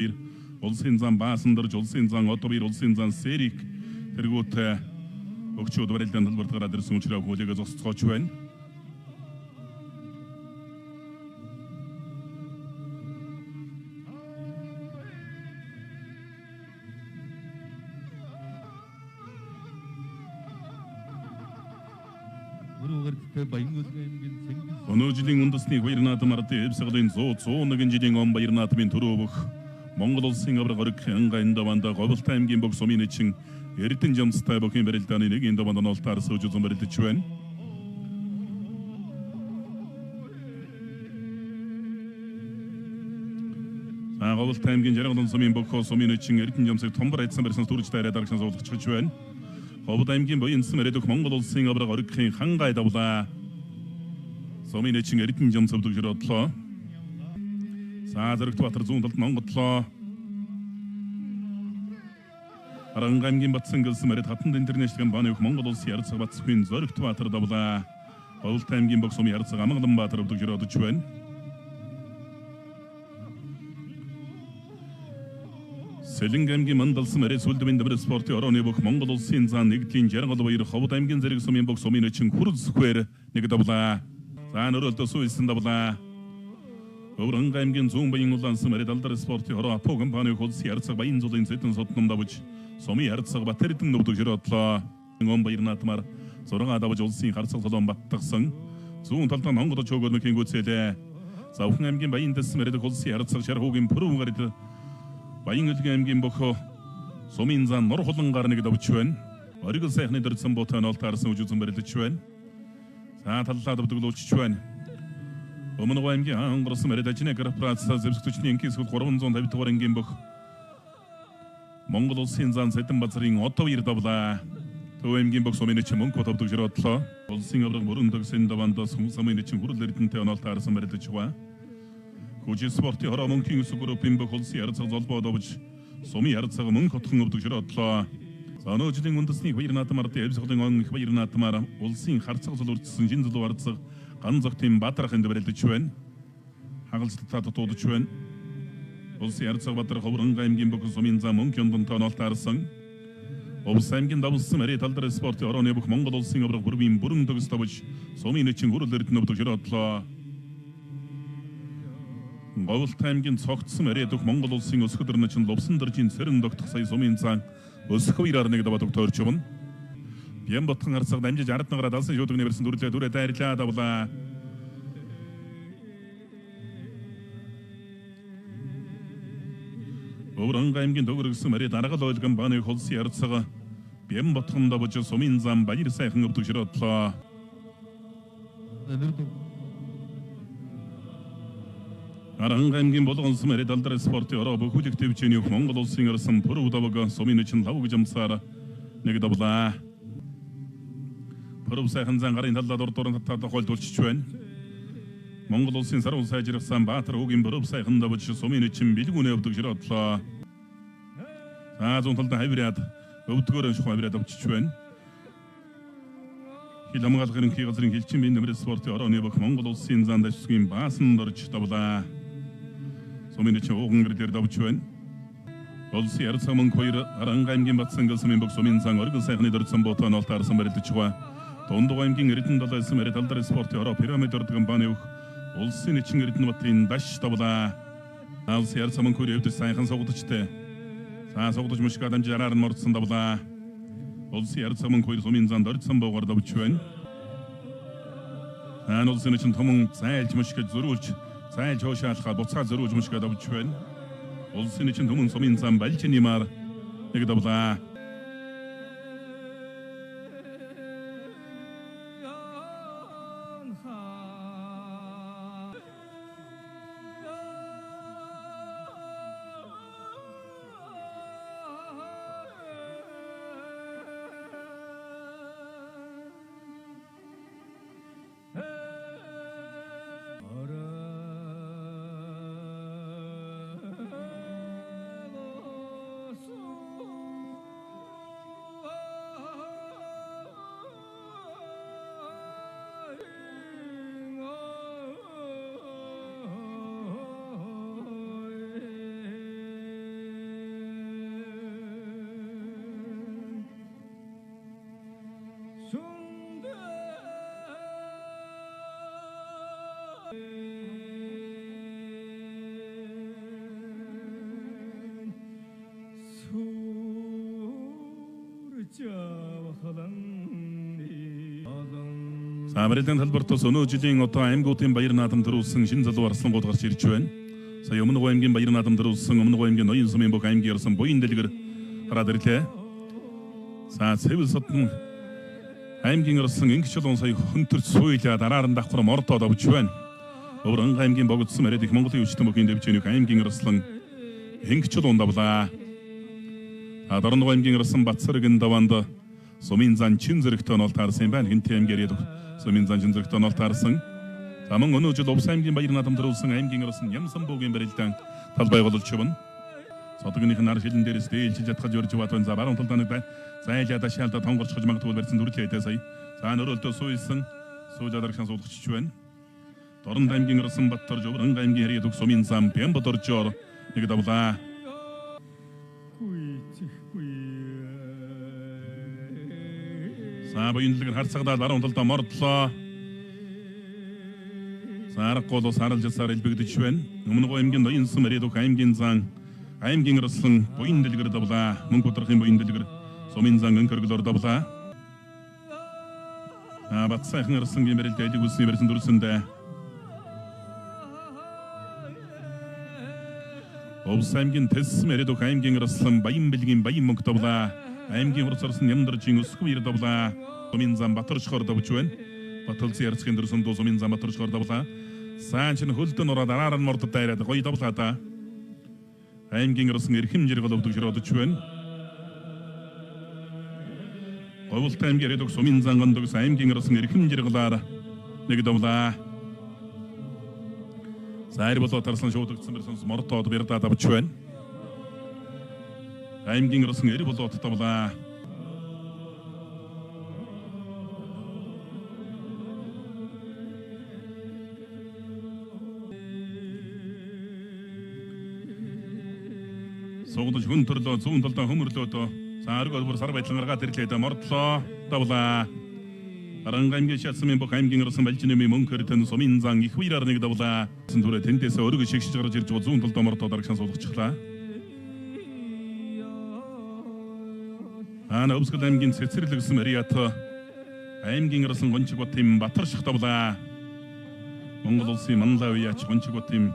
Баяр, Улсын зан Баасандарж, Улсын зан Одобир, Улсын зан Сэрик тэргүүт өгчүүд барилдаан талбарт гараад ирсэн учраас хүлээгээ зогсцгооч байна. Өнөө жилийн үндэсний баяр наадам ардын Эвсгалын 100 101 жилийн он баяр наадмын төрөө өгөх Монгол улсын аварга оргих анга эндаванда Говьлтай аймгийн бүх сумын нэчин Эрдэнэ жамстай бүхийн барилдааны нэг эндаванд нолтаар сууж үзэн барилдаж байна. За Говьлтай аймгийн 63 сумын бүх сумын нэчин Эрдэнэ жамсыг томбор айдсан барьсан сүрж дайраа дарагшин суулгах байна. Ховд аймгийн буян эсэм ирээдүйх Монгол улсын аварга оргихын хангай давлаа. Сумын нэчин Эрдэнэ жамс өвдөг жирөөдлөө. За Зоригт Баатар зүүн талд Монголлоо. Аранга аймгийн Батсан гэлсэн мэрэд Хатанд интернэшнл компани өгөх Монгол улсын ярцаг Батсхийн Зоригт Баатар давлаа. Говьлт аймгийн бог сум ярцаг Амгаланбаатар өвдөг жирөөдөж байна. Сэлэнг аймгийн мандалсан мэрэ сүлдмийн дэвэр спортын орооны бүх Монгол улсын зан нэгдлийн 62 Ховд аймгийн зэрэг сумын бүх сумын нэчин хүрэлцэхээр нэг давлаа. За нөрөлдөө сүйсэн давлаа. Өвөр аймгийн зүүн баян улаансан мэрэ далдар спортын хороо Апо компани улсын ярцаг Баян зулын зэдэн содном давж сумын ярцаг Батэрдэн нүвдэг жирөөдлөө. Он баяр наадмаар 6 давж улсын харцаг толон баттгсан. Зүүн талдаа Монгол чөөгөл мөхийн гүйцээлээ. За Өвхөн аймгийн Баян дэс мэрэ улсын ярцаг Шархуугийн Пүрв гарид Баян өлгөн аймгийн бохо сумын зан нур хулангаар нэг давч байна. Оргил сайхны дөрцөн буутай нолт харсан үжи үзэн барилдаж байна. За таллаа давдаглуулчих байна. Өмнө аймгийн ангорсон мэрэ дажны корпорац зэвсэг төчний энхийн сүүл 350 дугаар ангийн бох Монгол улсын зан Сэдэн базрын одоо 2 давлаа. Төв аймгийн бох сумын нэчин мөнгө товдог жирөөдлөө. Улсын авраг мөрөн төгсөн давандаас сумын нэчин хүрэл эрдэнтэй онолт харсан барилдаж байна. Хүжил спортын хороо мөнхийн өсөг группийн бөх улсын ярцаг золбоо давж сумын ярцаг мөнх хотхон өвдөг жирөөдлөө. За өнөө жилийн үндэсний баяр наадам ардын Эвсголын он их баяр наадмаар улсын харцаг зул үрдсэн жин зул барцаг ган зогтын бадрахын барилдаж байна. Хагалцтаа дутуудаж байна. Улсын ярцаг бадрах Ховрон аймгийн бүх сумын зам мөнх юндонтой нолт харсан. Увс аймгийн давсан мэрэ талдар спортын орооны бүх Монгол улсын авраг бүрийн бүрэн төгс давж сумын нэчин хүрэл эрдэнэ өвдөг жирөөдлөө. Говьлт аймгийн цогцсон мэрэ дөх Монгол улсын өсгөдөр начин лувсан дөржийн цэрэн тогтох сая сумын зан өсөх үераар нэг даваад тойрч явна. Бян ботхон харцаг дамжиж ард нагараа далсан шүүдэг нэрсэн дүрлээ дүрээ дайрлаа давлаа. Өвөр аймгийн төгөргсөн мэрэ даргал ойлгон баны холсын ярцага Бян ботхон давж сумын зам баяр сайхан өвдөг жирөөдлөө. Аранга аймгийн болгонсон мэрэ далдар спортын ороо бүхүүлэх төвчний Монгол улсын орсон пүрэв давг сумын нэчин лавг жамсаар нэг давлаа. Пүрэв сайхан зан гарын талдаа дур дуран татаад холд үлчиж байна. Монгол улсын сарвал сайжирсан Баатар үгийн пүрэв сайхан давж сумын нэчин бэлгүүнээ өвдөг жирөөдлөө. За зүүн талдаа хавраад өвдгөөр шух хавраад авчиж байна. Хил хамгаалах ерөнхий газрын хилчин бие нэмэр спортын орооны бүх Монгол улсын зан дашсгийн баасан дорж давлаа. Сумын нэчин ууган гэр дээр давж байна. Улсын ярцаг мөнх хоёр Аранга аймгийн Батсан гэлсмийн бүх сумын зан оргил сайхны дөрцөн буутай нолт харсан барилдаж байгаа. Дундуг аймгийн Эрдэнэ долоо мэрэ талдар спортын ороо пирамид ордог компани өгөх улсын нэчин Эрдэнэ батын даш давлаа. Улсын ярцаг мөнх хоёр өвдөж сайхан сугадчтай. За сугадж мушгаа дамжиж араар нь мордсон давлаа. Улсын ярцаг мөнх хоёр сумын зан дөрцөн буугаар давж байна. За улсын нэчин томон зайлж мушгаа зөрүүлж зайлж хоошаалхаа буцаа зөрүүлж мушгаа давж байна. Улсын нэчин түмэн сумын зам балжинимаар нэг давлаа. За барилгын талбарт бас өнөө жилийн одоо аймагуудын баяр наадам төрүүлсэн шинэ залуу арслангууд гарч ирж байна. Сая Өмнө аймгийн баяр наадам төрүүлсэн Өмнө аймгийн ноён сумын бүх аймгийн орсон буян дэлгэр гараад ирлээ. За Цэвэл содон аймгийн орсон инх чулуун сая хөнтөрч суйлаа дараар нь давхар мордоод авч байна. Өвөр Анга аймгийн богдсон яриад их Монголын өвчтөн бүхийн дэвжээний аймгийн орслон инх чулуун давлаа. А Дорногов аймгийн орсон Батцэрэгэн даванд сумын зан чин зэрэгтэй онол таарсан юм байна. Хинтээ аймгийн яриад сумын зан чин зэрэгтэй онол таарсан. За мөн өнөө жил Увс аймгийн баяр наадам төрүүлсэн аймгийн орсон Ямсан буугийн барилдаан тал байгуулж явна. Содгных нар шилэн дээрээс дээлжиж чадхаж өрж яваад байна. За баруун талдаа нэг зайлаа дашаалда тонгорч хож магадгүй барьсан төрлөө эдээ сая. За нөрөөлдөө сууйлсан сууж адаргшан суулгачих байна. Дорнод аймгийн орсон Баттарж Өвөр Анга аймгийн хэрэг төгс сумын зам Бямбадоржоор нэг давлаа. За буян дэлгэр харцагдаад баруун талдаа мордлоо. За аргагүй бол саралж сар элбэгдэж байна. Өмнө аймгийн ноён сум Аридух аймгийн зан аймгийн орсон буян дэлгэр давлаа. Мөнх удрахын буян дэлгэр сумын зан өнкөргөлөөр давлаа. А Батсайхан орсонгийн барилд айлг үлсний барьсан дүрсэндээ. Увс аймгийн Тэсэм Аридух аймгийн орсон Баян бэлгийн Баян мөнгө давлаа. Аймгийн хурц орсон Нямдаржийн өсгөн ир давлаа. Сумын зам Батаршхор давж байна. Баталцын ярцгийн дүрсэн дуу сумын зам Батаршхор давлаа. Сайн чин хөлдөн ороод араар нь мордод дайраад гоё давлаа да. Аймгийн орсон эрхэм жиргэл өвдөг широдож байна. Говьлт аймгийн Аридух сумын зан гондогс аймгийн орсон эрхэм жиргэлаар нэг давлаа. За болоо тарсан шуудагдсан барьсан мордоод бярдаад авч байна. Аймгийн орсон эр болоод давлаа. Суугдаж хүн төрлөө зүүн талдаа хөмөрлөөдөө. За арг олбор сар байдлан гаргаад ирлээ дэ мордлоо давлаа. Аранга аймгийн шатсан бүх аймгийн орсон балжинэмийн мөнх өртөн сумын зан их үераар нэг давлаа. Сэн түрээ тэндээс өргө шигшиж гарч ирж байгаа зүүн талдаа мордоо дарагшан суулгачихлаа. Аана Өвсгөл аймгийн цэцэрлэгсэн Мариат аймгийн орсон Гончиг батын Батар ших давлаа. Монгол улсын Манлай үеач Гончиг батын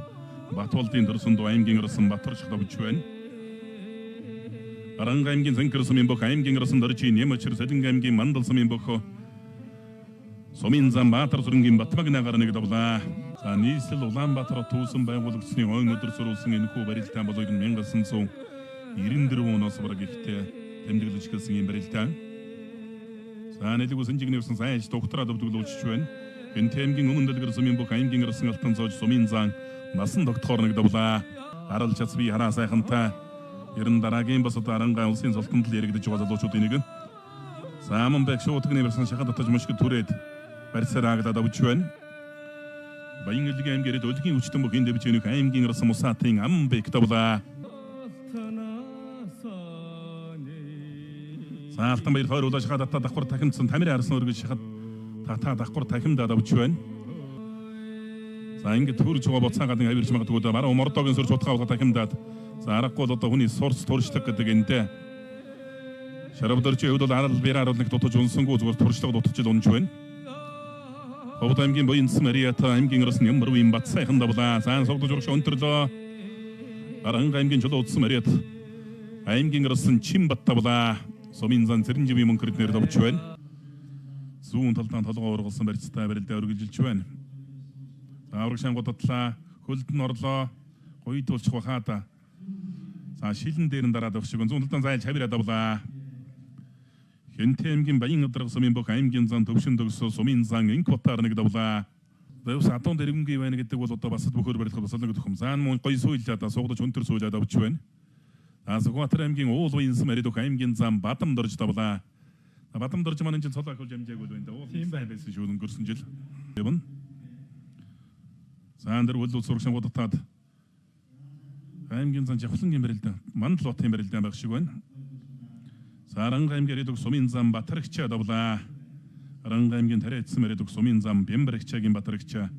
Батболдын дөрсөн дуу аймгийн орсон Батар ших давж байна. Аранга аймгийн Зэнкэр сумын бүх аймгийн орсон Доржийн Нямачир Сэлэнг аймгийн Мандал сумын бүх сумын зам Баатар сүрэнгийн Батмагнагаар нэг давлаа. За нийслэл Улаанбаатар хот үүсэн байгуулагдсны ойн өдөр сүрүүлсэн энэхүү барилдаан бол 1994 оноос бараг ихтэй тэмдэглэж эхэлсэн юм барилдаан. За нэлэг үсэн жигнэвсэн сайн аж доктораа өвдөглүүлж байна. Гэнт аймгийн өмнө дэлгэр сумын бүх аймгийн орсон алтан зоож сумын зан насан тогтхоор нэг давлаа. Арал чац би хараа сайхантай. Ер нь дараагийн бас одоо Аранга улсын золтонд л яригдж байгаа залуучуудын нэг нь. Зааман бэг шуутгны барьсан шахад татаж мөшгөд түрээд барьсаар аглаад авч байна. Баян өлгийн аймгийн ирээд өлгийн хүчтэн бүх энэ дэвжээнийх аймгийн орсон Мусатын ам бэг давлаа. За Алтан баяр хойр улаа шахаад татаа давхар тахимдсан тамир харсан өргөж шахад татаа давхар тахимдаад авч байна. За ингээд төрж байгаа буцаагаад ингэ авирч магадгүй да. Баруун мордогийн сүрч утгаа утгаа тахимдаад. За аргагүй бол одоо хүний сурц туршлага гэдэг энтэй. Шарав дөржийн хувьд бол арал бираар бол нэг дутаж унсангүй зүгээр туршлага дутаж л унж байна. Ховд аймгийн буянсан Мариата аймгийн орсон ямар үеийн бат сайхан давлаа. За согдож урагш өнтрлөө. Аранга аймгийн чулуу утсан Мариат аймгийн орсон Чин бат давлаа. Сумын зан Цэрэнживийн мөнхөрд нэр давж байна. Зүүн талдаа толгоо ургалсан барьцтай барилдаа өргөжилж байна. За авраг шангууд татлаа. Хөлд нь орлоо. Гуйдуулчих бахаа да. За шилэн дээр нь дараад авах шиг зүүн талдаа зайлж хавираа давлаа. Хэнтэй аймгийн Баян өдрөг сумын бүх аймгийн зан төвшин төгсөө сумын зан инк батаар нэг давлаа. Зөвс адуун дэрэгэнгүй байна гэдэг бол одоо бас бөхөр барилах бас нэг төхөм. Заан мөн гоё суулаа да суугдаж өнтер суулаад авч байна. За Сүхбаатар аймгийн уул уянсан Маридух аймгийн зам Бадам дорж давлаа. Бадам дорж маань энэ чинь цол ахиулж амжаагүй байна да. Уул Тийм байна. байсан шүү өнгөрсөн жил. Явна. За энэ дэр үл сурагшин гудатаад аймгийн зан Жавхлангийн барилдаан Мандал батын барилдаан байх шиг байна. За Аранга аймгийн Аридуг сумын зам Батарагчаа давлаа. Аранга аймгийн Тариа эцсэн Аридуг сумын зам Бямбарагчаагийн Батарагчаа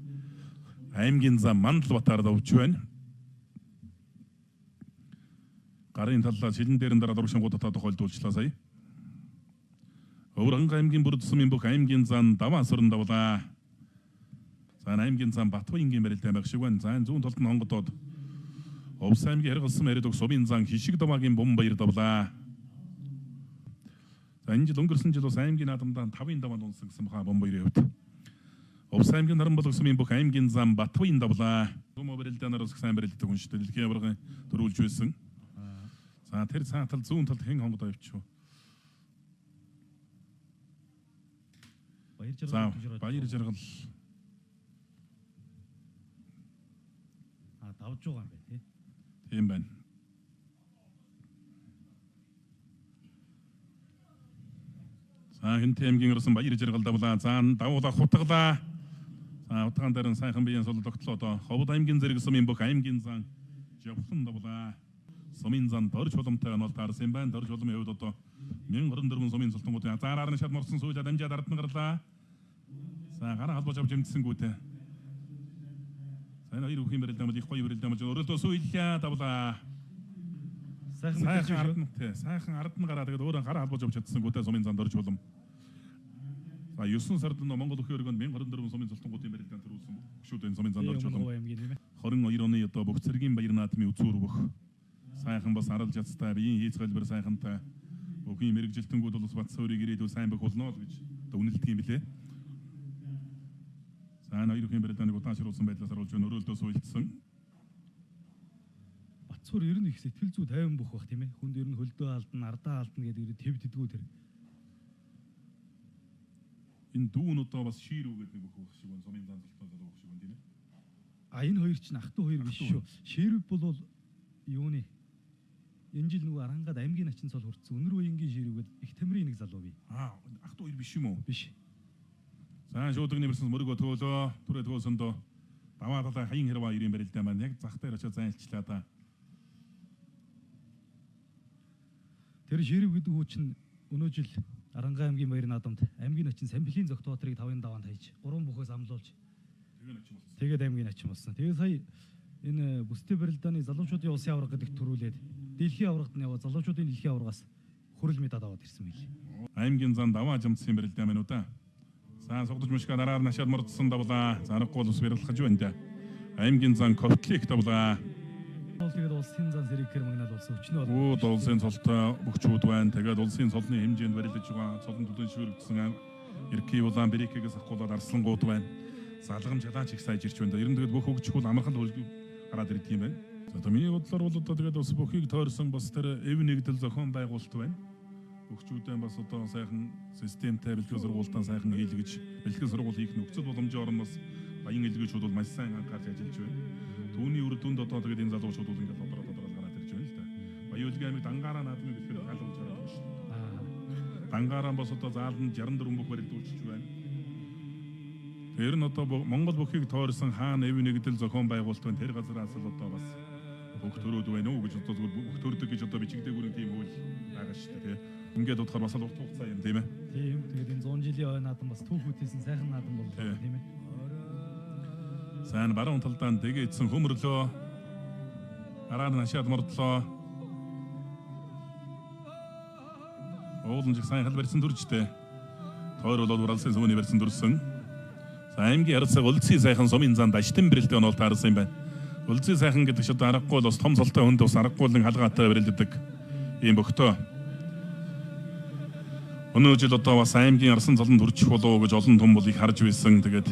аймгийн зам Мандал батаар давж байна. Гарын таллаа шилэн дээр нь дараа дуршин гудатаа тохиолдуулчлаа сая. Өвөр Уранга аймгийн бүрд сумын бүх аймгийн зан даваа сорон давлаа. За аймгийн зан Батбаянгийн барилдаан байх шиг байна. За энэ зүүн талд нь хонгодоод Увс аймгийн хэргалсан яриад өгс сумын зан хишиг даваагийн бум баяр давлаа. За энэ жил өнгөрсөн жил бас аймгийн наадамдаа 5-ын даваанд унсан гэсэн баха бум баярын хувьд. Увс аймгийн Наранболог сумын бүх аймгийн зан Батбаян давлаа. Сумо барилдаанаар бас сайн барилддаг хүн шүү дээ. Дэлхийн аваргын төрүүлж байсан. За тэр цаа тал зүүн талд хэн хонгодоо явчих вэ? Баяр За жаргал төвшрөөд. Баяр жаргал А давж байгаа юм байна тий. тийм байна. За хинт аймгийн орсон Баяр жаргал давлаа. За давуулаа хутгалаа. За утгаан дээр нь сайхан биеийн сул тогтлоо доо. Ховд аймгийн зэрэг сумын бүх аймгийн зан жавхан давлаа. Сумын зан дорж хуламтай онол таарсан юм байна. Дорж хуламын хувьд одоо 1024 сумын цолтонгууд заараар нь шат морсон сүүлээ дамжаад ард нь гарлаа. За гараа холбож авч эмдсэнгүүтээ. За энэ хоёр бүхийн барилдаа бол их гоё барилдаа болж өрөлдөө сүүлээ давлаа. Сайхан Сайхан мэдээж ард нь тий, сайхан ард нь гараа тэгээд өөрөө гараа холбож авч чадсангуудаа сумын занд орж улам. За 9 сард нөө Монгол өхийн өргөнд 1024 сумын золтонгуудын барилдаанд төрүүлсэн хөшүүд энэ сумын занд орж улам. аймгийн тийм ээ. 22 оны одоо бүх цэргийн баяр наадмын үзүүр бүх сайхан бас арал жацтай биеийн хийц хэлбэр сайхантай бүхийн мэрэгжилтэнгүүд бол бас бат суурийг ирээдүй сайн бүх болно л гэж одоо үнэлдэг юм билээ. За энэ хоёр бүхийн барилдааныг удаан шируулсан байдлаас оруулж байна. Өрөөлдөө суйлдсан. Батсуур ер нь их сэтгэл зүй тайван бүх бах тийм ээ. Хүнд ер нь хөлдөө алдна, ардаа алдна гэдэг ер нь төв тэдгүү тэр. Энэ дүүн одоо бас шийрүү гэдэг нэг бүх шиг байна. Сумын зан золтон залуу бүх шиг байна тийм ээ. А энэ хоёр чинь ах トゥ хоёр биш шүү. Ширв бол юуны энэ жил нөгөө Арангад аймгийн начин цол хүртсэн Өнөр Уянгийн ширвгээд их тамирын нэг залуу бий. Аа, ах トゥ хоёр биш юм уу? Биш. За шуудагны бэрсэн мөргөө төөлөө. Түрээ төөлсөндөө даваа талаа хаян хэрваа ирэн барилдаа маань яг зах дээр очиж зайлчлаа да. Тэр ширв гэдэг хүү чинь өнөө жил Аранга аймгийн баяр наадамд аймгийн начин Сампилийн Зогтбаатрыг 5-ын даваанд хайж 3 бүхээс амлуулж Тэгээ начин болсон. тэгээд аймгийн начин болсон. Тэгээд сая энэ бүстэй барилдааны залуучуудын улсын аварга гэдэгт төрүүлээд дэлхийн аваргад нь яваа залуучуудын дэлхийн аваргаас хүрэл медаль аваад ирсэн байл. Аймгийн зан даваа жамцсан барилдаа маань уу да. За сугдаж мушка дараар нашаад мордсон давлаа. Зарахгүй ус барилгаж байна да. Аймгийн зан кофтлик давлаа. Бол тэгээд улсын зан сэрэгхэр магнал болсон өчнөө бол Үүд улсын цолтой бөхчүүд байна. Тэгээд улсын цолны хэмжээнд барилдаж байгаа. Цолон төлөн шүүрэгдсэн Ирки улаан брикээс ахгуулаад арслангууд байна. Залгам жалаач их сайж ирч байна. Ер нь тэгээд бүх хөгжих бол амархан хөлг гараад ирдэг юм байна. За одоо миний бодлоор бол одоо тэгээд бас бүхийг тойрсон бас тэр эв нэгдэл зохион байгуулалт байна. Хөгжүүдэн бас одоо сайхан системтэй бэлтгэл сургуультаа сайхан хийлгэж бэлтгэл сургууль хийх нөхцөл боломжоор нь бас баян илгээчүүд бол маш сайн анхаарч ажиллаж байна. Түүний үр дүнд одоо тэгээд энэ залуучууд бол ингээд тодорхой тодорхой гараад ирж байна л да. Баян аймаг дангаараа наадмын бэлтгэл гал болж гараад байна шүү дээ. Дангаараа бас одоо зааланд 64 бүх барилдуулчих байна. Тэр нь одоо Монгол бүхийг тойрсон хаан эв нэгдэл зохион байгуулалт байна. Тэр газараас л одоо бас бүх төрөөд байна уу гэж одоо зүгээр бүх төрдөг гэж одоо бичигдээгүй нэг тийм хууль байгаа шүү дээ тий. Ингээд бодохоор бас л урт хугацаа юм тийм ээ. Тийм. Тэгээд энэ 100 жилийн ой наадам бас түүх үтээсэн сайхан наадам боллоо Тий. тийм ээ. Сайн баруун талдаа дэгэ эцэн хөмөрлөө. Араа нь хашаад мордлоо. Уулын жиг сайн хал барьсан дүржтэй. Тойр болоод уралсын сүмний барьсан дүрсэн. За аймгийн ярцаг улсын сайхан сумын занд аштын бэрэлтэй онол таарсан юм байна. Улсын сайхан гэдэг чинь одоо аргагүй л бас том цолтой хүнд бас аргагүй л нэг халгаатай барилддаг ийм бөхтөө. Өнөө жил одоо бас аймгийн арсан цолонд хүрчих болов уу гэж олон түн бол их харж байсан. Тэгээд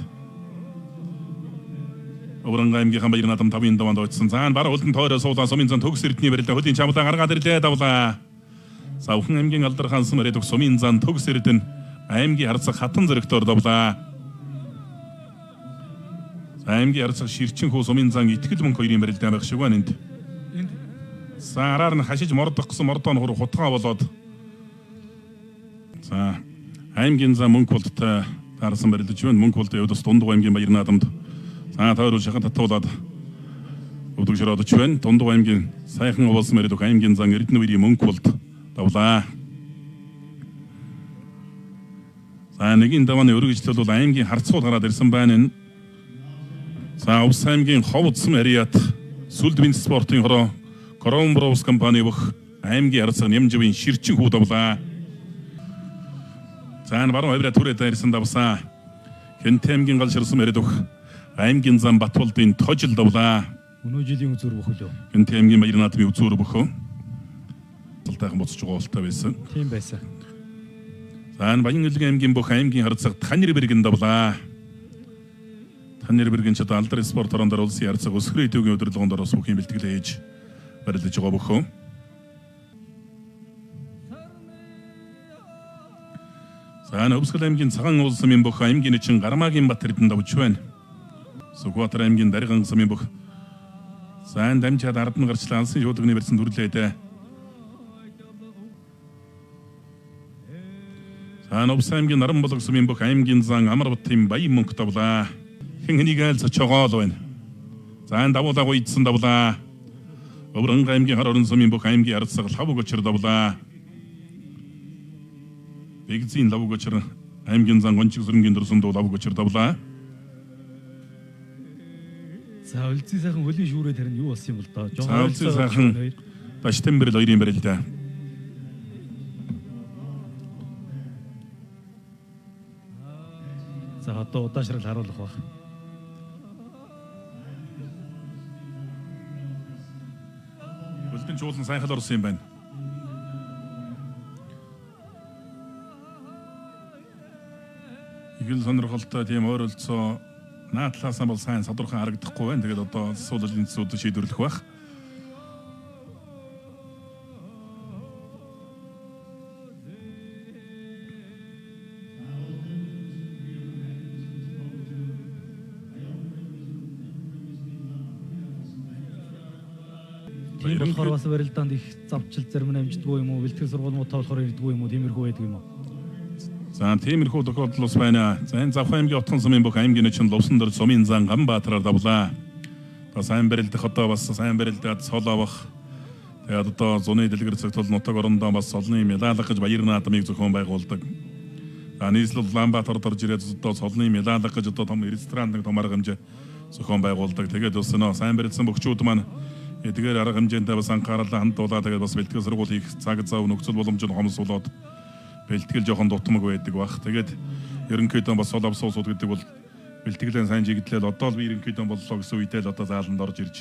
Өвөрнг аймгийнхаа баяр наадам 5-ын даваанд очсон. За бараа хөлдөн тойроо суулаа сумын зан төгс эрдний барилаа хөлийн чамлаа гаргаад ирлээ давлаа. За Өвхөн аймгийн алдар хаан сум ирээд сумын зан төгс эрдэн аймгийн харцаг хатан зэрэгтөр давлаа. За аймгийн харцаг ширчин хүү сумын зан итгэл мөнх хоёрын барилдаа байх шиг байна энд. Энд За араар нь хашиж мордох гэсэн мордоо нь хур хутгаа болоод. За аймгийн зам мөнх болдтой таарсан барилдаж байна. Мөнх болдын хувьд бас Дундууг аймгийн баяр наадамд за тойрол шахан татуулаад өвдөг шородож байна. Дундууг аймгийн сайхан овоолсон барилдах аймгийн зан Эрдэнэ үерийн мөнх болд давлаа. За нэгийн давааны өргөжлөл бол аймгийн харцгуул гараад ирсэн байна энэ. За Увс аймгийн Ховдсон Ариат Сүлд Винт спортын хороо Крон Броус компани бүх аймгийн харцаг Нямживын ширчин хүү давлаа. За энэ баруун хавраа түрээ дайрсан давсан. Хэнтэй аймгийн гал ширсэн яриад өгөх. Аймгийн зам Батболдын тожил давлаа. Өнөө жилийн үзүүр бөхөлөө. Хэнтэй аймгийн баяр наадмын үзүүр бөхөө. Талтайхан буцаж байгаа болтой байсан. Тийм байсан. За энэ Баян-Өлгөн аймгийн бүх аймгийн харцаг Танир бэргэн давлаа. Танир бэргэн ч одоо алдар спорт орон дээр улсын харцаг өсгөрийн төвийн удирдлагын дор бас бүхийн бэлтгэл хийж барилдаж байгаа бөхөө. За энэ Өвсгөл аймгийн Цагаан уул сумын бүх аймгийн чин Гармаагийн Бат Эрдэнэ давж байна. Сүхбаатар аймгийн Дариган сумын бүх за энэ дамжаад ард нь гарчлаа алсын шуудагны барьсан төрлөөдөө. За Новс аймгийн Наран болог сумын бүх аймгийн зан Амар батын Баян мөнх давлаа. Хэн хэнийг айл цочоогоо л байна. За энэ давуулаа гуйдсан давлаа. Өвөрнг аймгийн хар орон сумын бүх аймгийн арцсаг лав өгөчр давлаа. Бэгзийн лав өгөчр аймгийн зан гончиг сүрэнгийн дөрсөн дуу лав өгөчр давлаа. За өлзий сайхан хөлийн шүүрээ тарин юу болсон юм бол доо. За, Өлзий сайхан. Баштембэрл хоёрын барилдаа. За одоо удаашрал харуулах байх. Хөлдөн чуулан сайхан л орсон юм байна. Их л сонирхолтой тийм ойролцоо наад талаасаа бол сайн содорхон харагдахгүй байна. Тэгээд одоо суулын зүуд шийдвэрлэх байх. Тийм болохоор бас барилдаанд их завчил зарим нь амждаггүй юм уу? Бэлтгэл сургууль муутай болохоор ирдэггүй юм уу? Тиймэрхүү байдаг юм уу? За тиймэрхүү тохиолдол бас байна. За энэ Завхан аймгийн Отхон сумын бүх аймгийн нөчин Лувсан дор сумын зан Ганбаатараар давлаа. Одоо сайн барилдах одоо бас сайн барилдаад цол авах. Тэгээд одоо зуны дэлгэр цогтол нутаг орондоо бас солны мялалга гэж баяр наадмыг зохион байгуулдаг. За нийслэл Улаанбаатарт орж ирээд одоо солны мялалга гэж одоо том ресторан нэг том арга хэмжээ зохион байгуулдаг. Тэгээд бас нөө сайн барилдсан бөхчүүд маань эдгээр арга хэмжээнтэй бас анхаарлаа хандуулаад тэгээд бас бэлтгэл сургууль хийх цаг зав нөхцөл боломж нь хомсуулаад бэлтгэл жоохон дутмаг байдаг бах. Тэгээд ерөнхийдөө бас сол авсан улсууд гэдэг бол бэлтгэлийн сайн чиглэлээр одоо л би ерөнхийдөө боллоо гэсэн үедээ л одоо зааланд орж ирж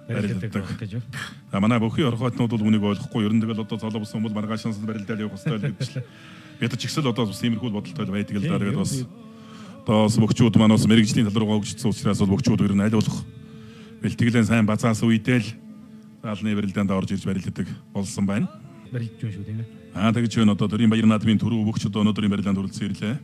Барилдадаг Барилдадаг. байх гэж юу? За манай бүхий орхойтнууд бол үүнийг ойлгохгүй ер нь тэгэл одоо цол авсан бол маргаашаас нь барилдаал явах хэрэгтэй л гэж л бид ч ихсэл одоо бас тиймэрхүү бодолтой л байдаг л да. Тэгээд бас одоо бас бөхчүүд маань бас мэрэгжлийн тал руугаа хөгжсөн учраас бол бөхчүүд ер нь аль болох бэлтгэлийн сайн базаас үедээ л заалны барилдаанд орж ирж барилдадаг болсон байна. Барилдаж байна шүү тийм ээ. Аа тэгж байна одоо төрийн баяр наадмын түрүү бөхч одоо өнөөдрийн барилдаанд хүрэлцэн ирлээ.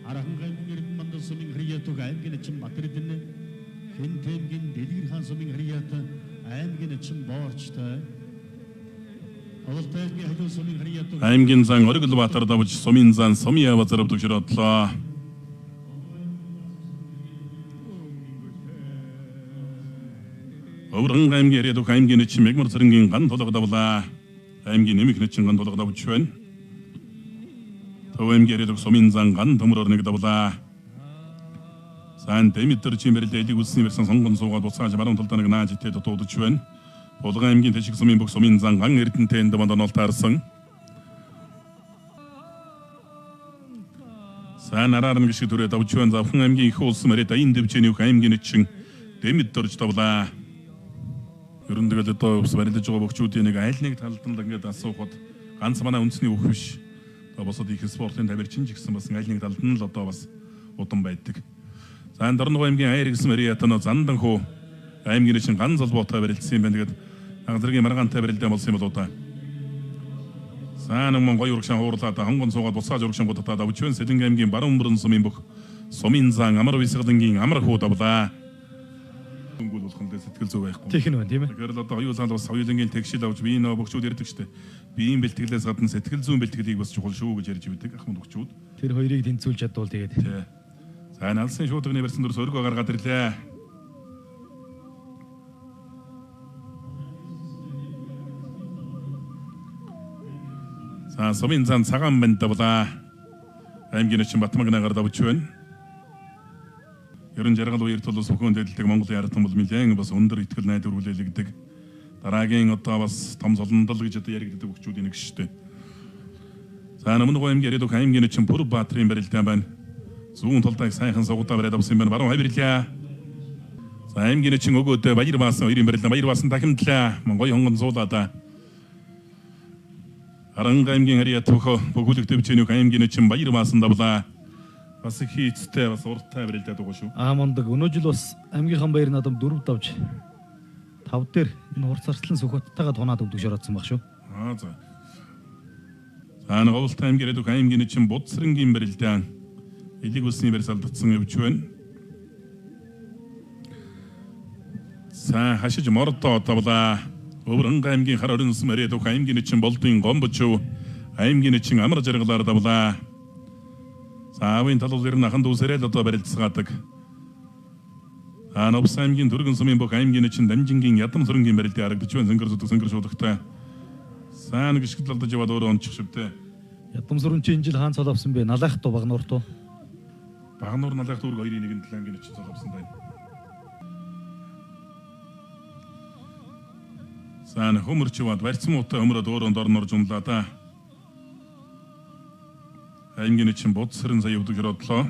Арханг аймгийн Эрдэнэ мандал сумын Харьяатуг аймгийн начин Батэрдэнэ Хэнтэй аймгийн Дэлгэр хаан сумын Харьяат аймгийн начин Боорчтой Ховолтой аймгийн Халуун сумын Харьяатуг Аймгийн зан Оргил Баатар давж сумын зан Сумья базар төгшөр одлоо. Өвөргөн аймгийн Яриад аймгийн нэчин Мегмар цэрэнгийн ган тулга давлаа. Аймгийн нэмэх нэчин ган тулга давж байна. Төв аймгийн Яриад сумын зан ган төмөрөөр нэг давлаа. Сайн дэмитэр чимбэрлээ элиг үлсний барьсан сонгон суугаад буцааж баруун талдаа нэг нааж итэй дутуудаж байна. Булган аймгийн Тэшиг сумын бүх сумын зан ган Эрдэнэтэй энд манд таарсан. Сайн араар нэг шиг түрээ давж байна. Завхан аймгийн их улс мөрөд аян дэвжээний бүх аймгийн нэчин дэмэд дөрж давлаа. Ер нь тэгэл одоо ус барилдаж байгаа бөхчүүдийн нэг айл нэг талд нь л ингээд асуухад ганц манай үндэсний бүх биш. Одоо босод их спортын тамирчин ч гэсэн бас айл нэг талд нь л одоо бас удам байдаг. За энэ Дорногов аймгийн аяр гэсэн Мариятано зандан хүү аймгийн нэчин ганц холбоотой барилдсан юм байна. Тэгээд анх зэргийн маргаантай барилдаа болсон юм болоо да. Сайн мөн гоё урагшаан хуурлаад хонгон суугаад буцааж урагшаан будатаад авч байна. Сэлэнг аймгийн баруун мөрөн сумын бүх сумын зан амар висгалангийн амар хүү давлаа. Өнгөл болох нь сэтгэл зүй байхгүй. Тийх нь байна тийм ээ. Тэгэхээр л одоо хоёулаа л бас хоёулангийн тэгшил авч би нөө бөгчүүд ярьдаг штэ. Биеийн бэлтгэлээс гадна сэтгэл зүйн бэлтгэлийг бас чухал шүү гэж ярьж байдаг ахмад бөгчүүд. Тэр хоёрыг тэнцвүүлж чадвал тэгээд. Тэ. За энэ алсын шуудагны барьсан дүрс өргөө гаргаад ирлээ. За сумын зан цагаан банд давлаа. Аймгийн начин Батмагнагаар давж байна. Ерөн жаргал үеэр тул бас бүхэн дэдэлдэг Монголын ард түмэн бол нэлээд бас өндөр итгэл найдвар хүлээлгдэг. Дараагийн одоо бас том золондол гэж одоо яригддаг хөгжүүдийн нэг шүү дээ. За Намногой аймгийн Арид аймгийн начин Пүр Баатрын барилдаан байна. Зүүн талдаа их сайхан сугадаа бариад авсан юм байна. Баруун хавирлаа. За аймгийн начин өгөөд Баяр баасан хоёрын барилдаан Баяр баасан дахимдлаа. Монгол хонгон суулаа. Аранга аймгийн Харьяат хөхө бөгүүлэг төвчнүүх аймгийн начин Баяр баасан давлаа. Бас их хийцтэй бас урттай барилдаад байгаа шүү. Аа мундаг. Өнөө жил бас аймгийнхаа баяр наадам 4 давж 5 дээр энэ хурц арслан Сүхбаттайгаа тунаад өвдөг шороодсон баг шүү. Аа за. За Говьлт аймгийн Арид аймгийн начин Будсрэнгийн барилдаан элэг усны барь салдсан явж байна. За хашиж мордоо давлаа. Өвөр аймгийн хар орон сүм Арид аймгийн начин Болдын Гомбочв аймгийн начин Амар жаргалаар давлаа. За аавын талал ер нь ахан дүүсээрээ л одоо барилцгаадаг. За Новс аймгийн Түргэн сумын бүх аймгийн начин Дамжингийн Ядам сүрэнгийн барилдын харагдаж байна. Зөнгөр зүтг зөнгөр шуудагтай. Сайн нэг гიშгэл алдаж яваад өөрөө ончих шивтэй. Ядам сүрэн чи энэ жил хаан цол авсан бэ? Налайх туу Багнуур туу. Багнуур налайх дүүрэг хоёрын нэгэнд л аймгийн начин цол авсан байна. За хөмөрч яваад барьцсан муутай хөмрөд өөрөө дорн орж унлаа да. Аймгийн начин бод сэрэн сая өвдөг хөрөдлөө.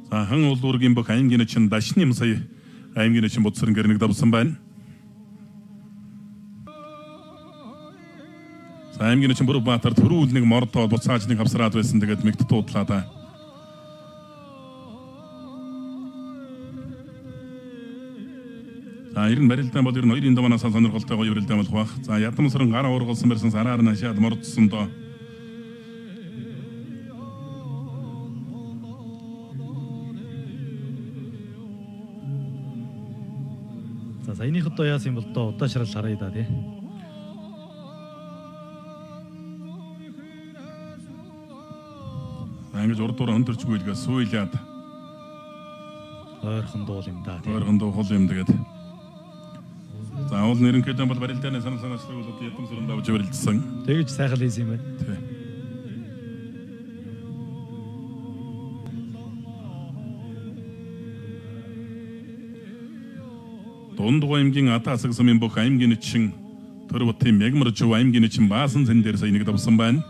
За хан улуургийн бүх аймгийн начин дашны юм сая аймгийн начин бод сэрэн гэрнэг давсан байна. За аймгийн начин Бүрүг Баатар төрүүл нэг мордоо буцааж нэг хавсраад байсан. Тэгээд мэгт дуудлаа да. За ер нь барилдаан бол ер нь хоёрын домоноос сонирхолтой гоё барилдаан болох байх. За ядамсран гар уургалсан барьсан сараар нь хашаад мордсон доо. За саяных одоо яасан юм бол доо удаашрал харъя да тий. За ингэж урд дураа өндөрчгүй илгээ сууйлаад Ойрхон дуул юм да тий. ойрхон дуу хол юм тэгээд. За уул нэрнхэдэн бол барилдааны санал санаачлаг бол одоо ядамсран давж барилдсан. Тэгэж сайхан хийсэн юм байна. Тий. Дундгой аймгийн Атаасаг сумын бүх аймгийн начин Төр бутын Мягмаржив аймгийн начин Баасан зэн дээр сая нэг давсан байна.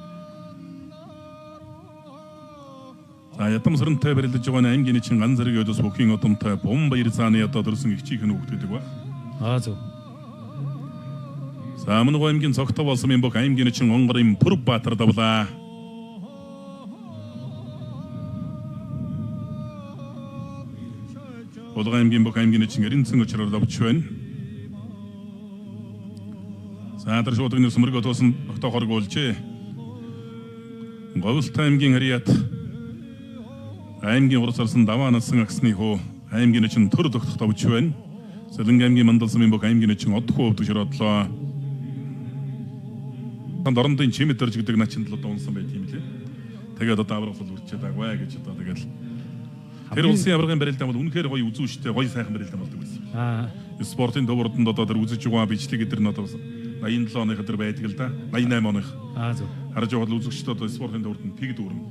За ядам сөрөнтэй барилдаж байгаа аймгийн начин ган зэрэг өдөс бүхийн удамтай бум баяр зааны одоо төрсөн их чихэн хүүхд гэдэг ба. Аа зөв. За Мөнгө аймгийн Цогтов болсон юм бүх аймгийн начин Онгорын Пүр Баатар давлаа. Булган аймгийн бүх аймгийн начин Эренцэн очроор давч байна. За тэр шуудаг нэр сүмэргөө туусан тогтоохорг болжээ. Говьлт аймгийн Харьяат аймгийн урас арсан даваа насан агсны хөө аймгийн начин төр тогтох давч байна. Сэлэнг аймгийн мандал сумын бүх аймгийн начин одхоо өвдөг шородлоо. Дорондын чимэд дөрж гэдэг начинд л одоо унсан байт юм лээ. Тэгээд одоо авраг бол үрчээд агваа гэж одоо тэгэл тэр улсын аваргын барилдаан бол үнэхээр гоё үзүүштэй гоё сайхан барилдаан болдог байсан. Аа Спортын төвөрдөнд одоо тэр үзэж байгаа бичлэг эдэр нь одоо бас 87 оных эдэр байдаг л да. 88 оных. аа зөв. Харж байгаа бол үзэгчд одоо спортын төвөрдөнд тэг дүүрнэ.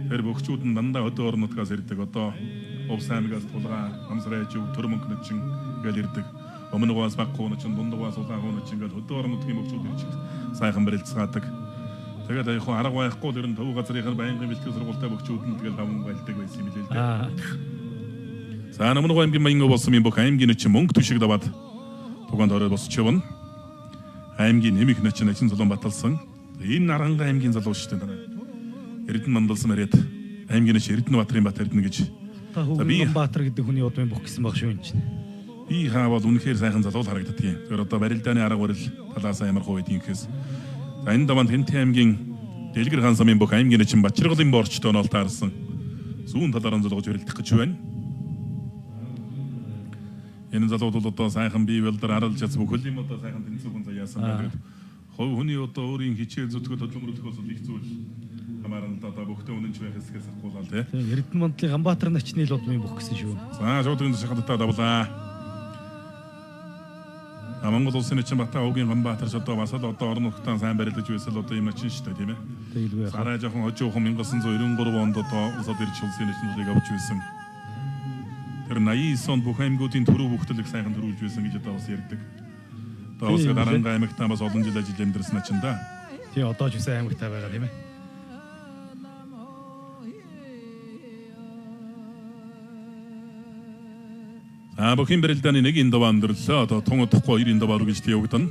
Тэр бөхчүүд нь дандаа хөдөө орон нутгаас ирдэг. Одоо Увс аймгаас Тулгаа, Намсрайжив, Төр мөнх начин гээл ирдэг. Өмнөгөөс Багхуу начин, Дундугаас Улаанхуу начин гээл хөдөө орон нутгийн бөхчүүд ирж сайхан барилцгаадаг. Тэгээд яг хаа арга байхгүй л ер нь төв газрын байнгын бэлтгэл сургуультай бөхчүүд нь тэгэл даван байлдаг байсан юм лээ л дээ. Аа За Намногоо аймгийн маяг болсон юм бүх аймгийн начин мөнгө түшиг даваад тугаанд орой босч явна. Аймгийн нэмэх начин начин золон баталсан. Энэ Наранга аймгийн залуу шүү дээ. Эрдэнэ мандалсан мэрэд аймгийн начин Эрдэнэ Баатрын бат Эрдэнэ гэж та За, би- хүүхэн Баатар гэдэг хүний удмын бүх гэсэн баг шүү энэ чинь. би хаа бол үнэхээр сайхан залуу л харагддаг. Тэр одоо барилдааны арга барил талаас ямар хуу байдгийг гэхээс. За энэ даваанд Хэнтийн аймгийн Дэлгэр хаан самын бүх аймгийн начин Бачиргалын борчтой онол таарсан. Зүүн талаараа золгож барилдах гэж байна. Энэ залууд бол одоо сайхан бие балдар арал жац бүхэл юм одоо сайхан тэнцвэрхэн заяасан байдаг. Хувь хүний одоо өөрийн хичээл зүтгэл хөдөлмөрлөх бол их зүйл. Хамааран одоо бүхтэн үнэнч байх хэсгээс ахгуулаад тий. Тийм Эрдэнэ мандлын Ганбаатар начны л удмын бүх гэсэн шүү. За шууд шахалтаа давлаа. А Монгол улсын начин Бата овгийн Ганбаатар ч одоо бас л одоо орон нутгтаа сайн барилдаж байсан л одоо юм начин шүү дээ тийм ээ. Тэгэлгүй яах. Сарай жоохон хожуухан 1993 онд одоо улсад ирж улсын начин авч байсан. Тэр 89 онд бүх аймагуудын төрөв бүхтэл их сайхан төрүүлж байсан гэж одоо бас ярьдаг. Одоо бас Тийм үү? Аранга аймагтаа бас олон жил ажил амьдарсан начин да. Тийм одоо ч үсэн аймагтай байгаа тийм ээ. За бүхийн барилдааны нэг энэ даваа өндөрлөө. Одоо тун удахгүй хоёрын даваа үргэлжлэн явагдана.